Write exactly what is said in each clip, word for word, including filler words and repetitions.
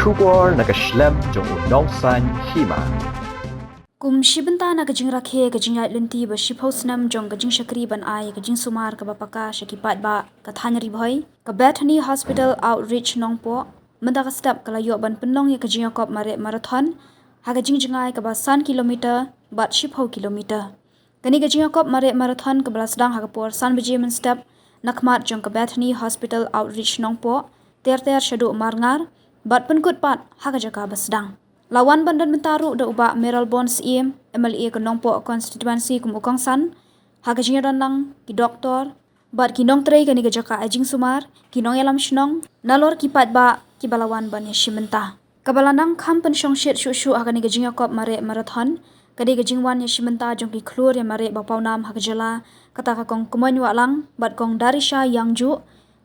Khubor na ka shlem jong u nongsan hima. Kum shi bynta na ka jingrakhe ka jingïaid lynti ba shiphew snem jong ka jingshakri ban ai ka jingsumar kaba paka sha ki paidbah ka thaiñ Ri Bhoi, ka Bethany Hospital Outreach Nongpoh mynta ka step ka la ïoh ban pynlong ïa ka jingïakop mareh marathon ha ka jingjngai kaba san kilometer bad shiphew kilometer. Kane ka jingïakop mareh marathon kaba la sdang ha ka por san baje mynstep na khmat jong ka Bethany Hospital Outreach Nongpoh, ter ter shaduh Marngar, bad pynkut pat ha ka jaka ba sdang. La wan ban don bynta ruh da u Bah Mayralborn Syiem, M L A ka Nongpoh Constituency kum u kongsan, ha ka jingïadon lang ki doktor bad ki nongtrei kane ka jaka ai jingsumar, ki nongïalam shnong, nalor ki paidbah kiba la wan ban ïashim bynta. Kaba la nang kham pynshongshit shuh shuh ha kane ka jingïakop mareh marathon ka dei ka jingwan ïashim bynta jong ki khlur ïamareh ba pawnam ha ka jylla, kata ka Kong Kmoin Wahlang bad Kong Darisha Yangjuh,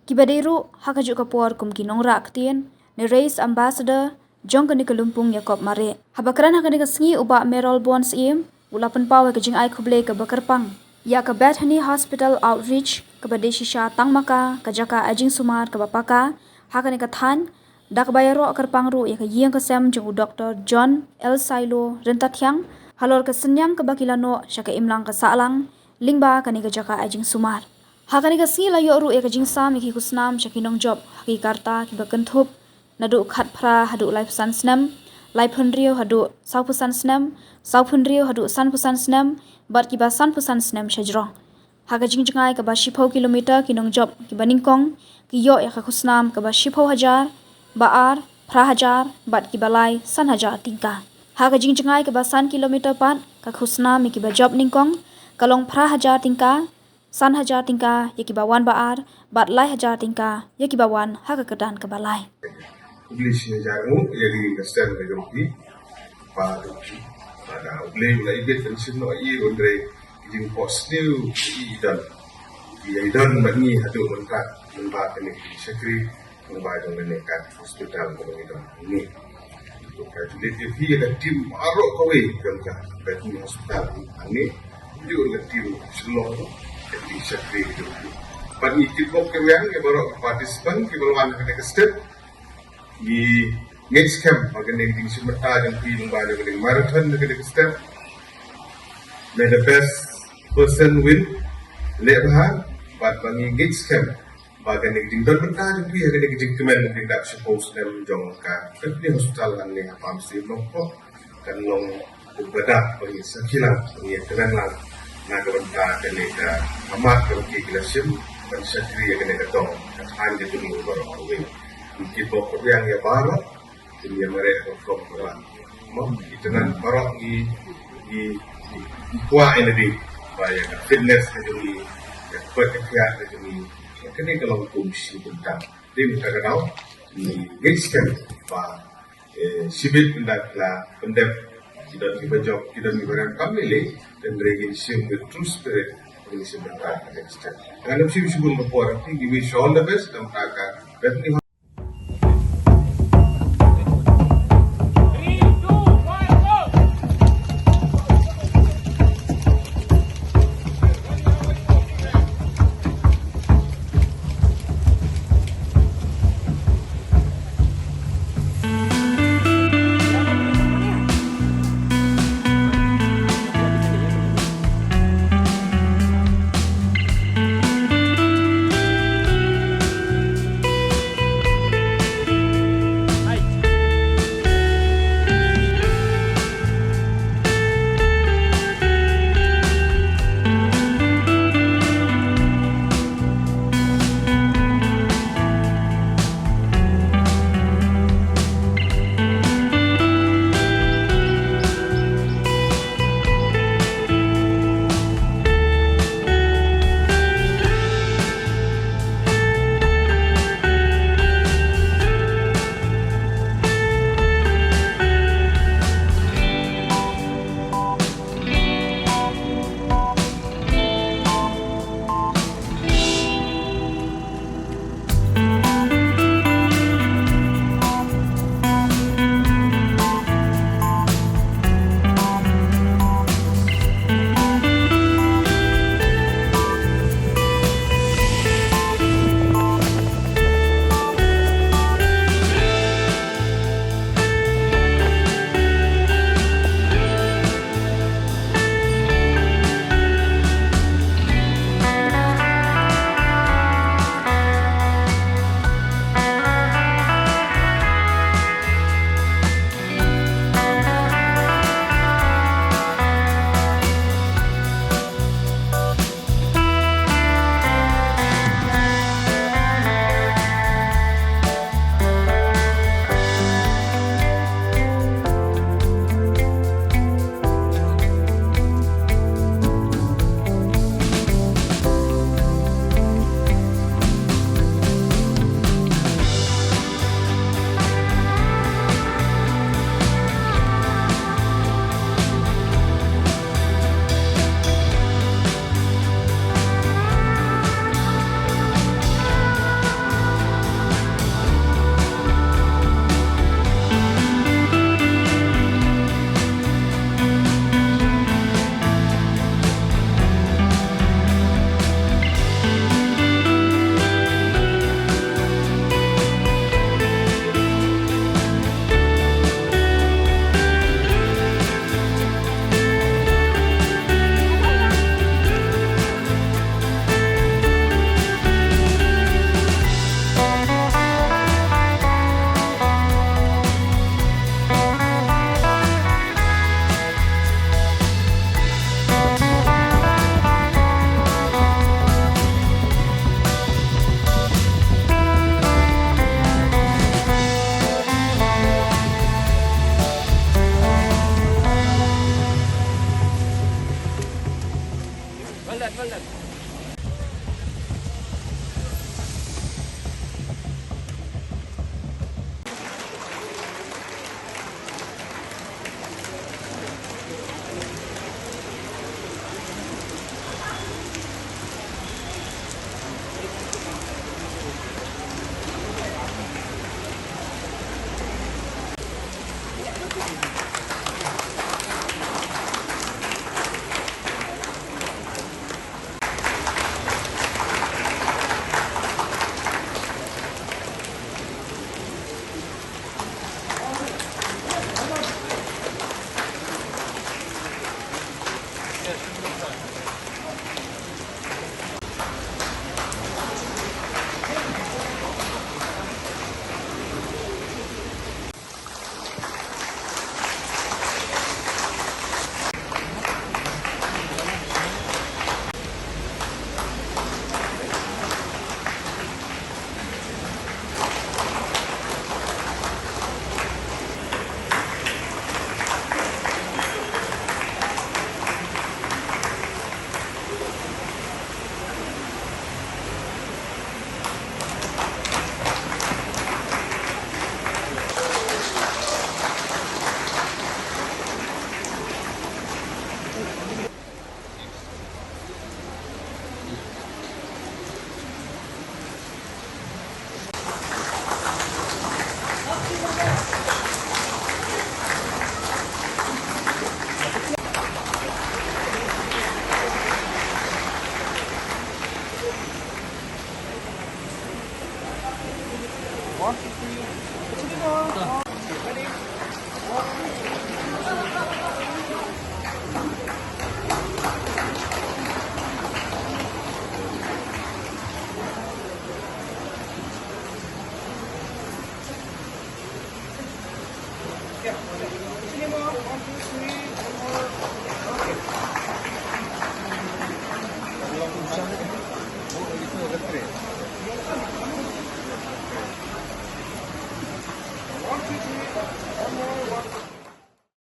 kiba dei ruh ha kajuh ka por kum ki nongrah ktien ne race ambassador jong kane ka lympung ïakop mareh. Haba kren ha kane ka sngi u Bah Mayralborn Syiem u la pynpaw ïa ka jingai khublei kaba kyrpang ïa ka Bethany Hospital Outreach kaba dei shisha tang ma ka ka jaka ai jingsumar kaba paka ha kane ka thaiñ, da kaba ïaroh kyrpang ruh ïa ka ïing ka sem jong u Doktor John L Sailo Ryntathiang halor ka synñiang kaba ki la noh sha ka imlang ka sahlang lyngba kane ka jaka ai jingsumar. Ha kane ka sngi la ïoh ruh ïa ka jingsam ïa ki khusnam sha ki nongjop ha ki karta kiba kynthup naduh khatphra haduh laiphew san snem, laiphew hynriew haduh sawphew san snem, sawphew hynriew haduh sanphew san snem, bad kiba sanphew san snem shajrong. Ha ka jingjngai kaba shiphew kilometer ki nongjop kiba nyngkong ki ïoh ïa ka khusnam kaba shiphew hajar, ba ar phra hajar, bad kiba lai san hajar tyngka. Ha ka jingjngai kaba san kilometer pat ka khusnam ïa kiba jop nyngkong ka long phra hajar tyngka, san hajar tyngka ïa kiba wan ba ar, bad lai hajar tyngka ïa kiba wan ha ka kyrdan kaba lai. Khublei shi hajar nguh ïa ki ka stem ka jong phi. Ba jong phi. Ba da U Blei u la ibit ban shim noh ïa i, hynrei ki jingphohsniew ki i don. Ki i don bad ngi haduh mynta, mynba kane ki shakri. Ngi ba jong kane ka hospital kaba ngi don hangne. To congratulate ïa phi ïa ka team baroh kawei jong ka Bethany Hospital hangne. Ïa ka team Shillong, ka team shakri jong phi. Bad ngi kitbok kitrwiang ïa baroh ka participant kiba la wan ha kane ka step. Ngi ngeit skhem ba kane ka jingshim bynta jong phi lyngba jong kane ka marathon ha kane ka step. May the best person win. Leh bha, bad ba ngi ngeit skhem ba kane ka jingdon bynta jong phi ha kane ka jingkmen jingdap shiphew snem jong ka Bethany Hospital hangne ha Paamsyieb Nongpoh kan long u ba dap ba ngi sakhi lang, ba ngi ïakren lang na ka bynta kane ka khmat kaba ki la shim ban shakri ïa kane ka dong ka thaiñ ka jong ngi baroh kawei. Ngi kitbok kitrwiang ïa baroh Kin ïa mareh rukom ba. Mo, ïa kane baroh ngi, ngi, ngi kwah ïa lade ba ïa ka fitness ka jong ngi, ïa ka koit ka khiah ka jong ngi, ïa kane ka long kum shi bynta. Dei mynta ka daw ngi ngeit skhem ba, eh, shibit ynda ki la pyndep, ki don kiba jop, ki don kiba rem kam lei lei, hynrei ngin shim with true spirit, ngin shim bynta ka next step. Ngan ym shim shibun ka por, I think we wish you all the best, namar ka Bethany